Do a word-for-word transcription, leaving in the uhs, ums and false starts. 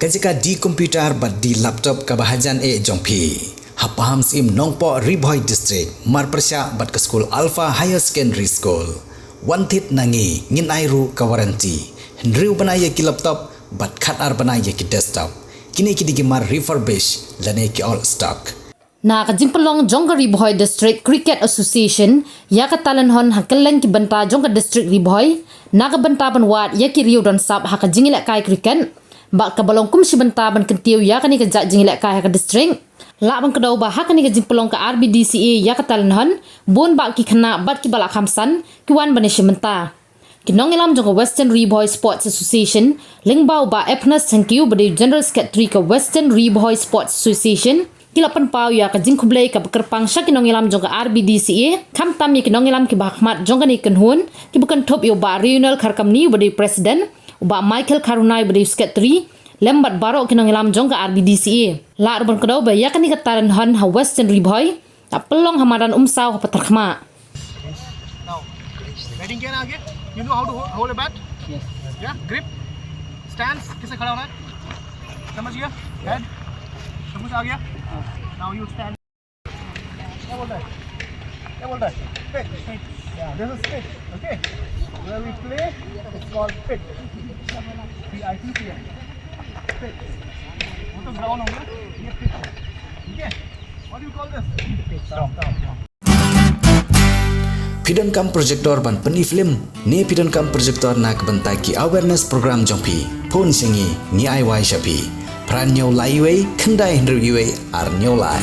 Ka jaka de computer bad de laptop kaba hajan eh jong phi. Ha Pahamsyiem Nongpoh, Ri Bhoi District, marpyrshah bad ka skul Alpha Higher Secondary School. Wan thied na ngi, ngin ai ruh ka warranty. Hynriew bnai ïa ki laptop bad khatar bnai ïa ki desktop. Kine ki dei ki mar refurbish lane ki old stock. Na ka jingpynlong jong ka Ri Bhoi District Cricket Association ïa ka talent hunt ha kylleng ki bynta jong ka district Ri Bhoi, na ka bynta ban wad ïa ki riew don sap ha ka jingïalehkai cricket, bad kaba long kum shi bynta ban kyntiew ïa kane ka jait jingïalehkai ha ka district. Lah ban kdew ba ha kane ka jingpynlong ka R B D C A ïa ka talent hunt, bun bah ki khynnah bad kiba la kham san ki wan ban ïashim bynta. Ki nongïalam jong ka Western Ri Bhoi Sports Association, lyngba u Bah Ephanus Thangkhiew ba dei u General Secretary ka Western Ri Bhoi Sports Association, ki la pynpaw ïa ka jingkhublei kaba kyrpang sha ki nongïalam jong ka R B D C A, khamtam ïa ki nongïalam kiba ha khmat jong kane ka kynhun, kiba kynthup ïa u Bah Rionel Kharkamni ba dei u President, u Bah Michael Kharunai ba dei u Secretary, lem bad baroh ki nongïalam jong ka R B D C A. Lah ruh ban kdew ba ïa kane ka talent hunt ha Western Ri Bhoi, la pynlong ha madan Umsaw ha Patharkhmah. Now, बैटिंग किया ना आगे? You know how to hold a bat? Yes. Yeah, grip, stance, कैसे खड़ा होना है? समझ गया? हेड, सब कुछ आ गया? Now you stand. क्या बोलता है? क्या बोलता है? Pitch. Yeah, this is pitch. Okay? Where we play, it's called pitch. P I T C H. Pitch. वो तो ग्राउंड हो गया, ये पिच है। ठीक है? What do you call this? Pitch. Stop, stop, stop. Phi donkam projector ban pyni film ne phi donkam projector na ka bynta ki awareness program jong phi? Phone sha ngi, ngi ai wai sha phi. Phra hynñiew lai wei, khyndai hynriew wei, ar hynñiew lai.